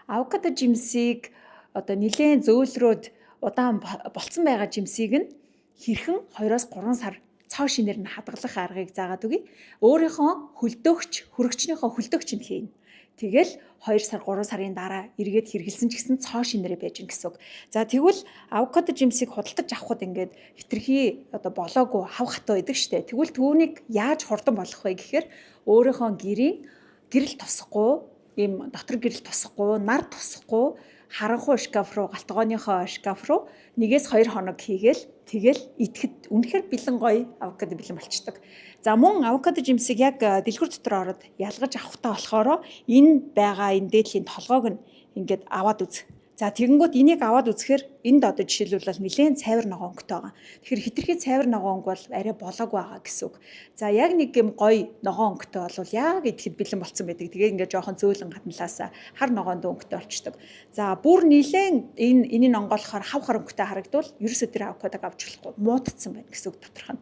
Авокадо жимсийг одоо нилээн зөөлрөөд удаан болцсон байгаа жимсийг нь хэрхэн 2-оос 3 сар цоо шинээр нь хадгалах аргыг заагаад өгье. Өөрийнхөө хөлдөөгч, хөргөгчнийхөө хөлдөөгч нь хийнэ. Тэгэл 2 сар, 3 сарын дараа эргээд хэрэглэсэн ч гэсэн цоо шинээрээ байж гин гэсэн үг. За, тэгвэл авокадо жимсийг худалдаж авахад ингээд хэтэрхий одоо болоогүй, хав хатуу байдаг штэ. Тэгвэл түүнийг яаж хурдан болгох вэ гэхээр өөрийнхөө гэрийн гэрэл тусахгүй, ийм дотор гэрэл тусахгүй, нар тусахгүй харанхуй шкаф руу, галт тогооныхоо шкаф руу 1-2 хоног хийгээл, тэгэл идэхэд үнэхээр бэлэн, гоё авокадо бэлэн болчдөг. За, мөн авокадо жимсийг яг дэлгүүр дотор ороод ялгаж авахтаа болохоро энэ байгаа энэ дээдлийн толгойг нь ингээд аваад үз. За, тэгэнгүүт энийг аваад үзэхээр энд одоо жишээлбэл бол нэлээд цайвар ногоон өнгөтэй байгаа. Тэгэхээр хэтэрхий цайвар ногоон өнгө бол арай болоогүй байгаа гэсэн үг. За, яг нэг юм гоё ногоон өнгөтэй бол яг идэхэд бэлэн болцсон байдаг. Тэгээ ингээд жоохон зөөлөн гадналаасаа хар ногоон өнгөтэй болчдөг. За, бүр нэлээд энэ энийг онгойлохоор хав хар өнгөтэй харагдвал ерөөсөө тэр авокадог авч болохгүй, муудсан байна гэсэн үг доторх нь.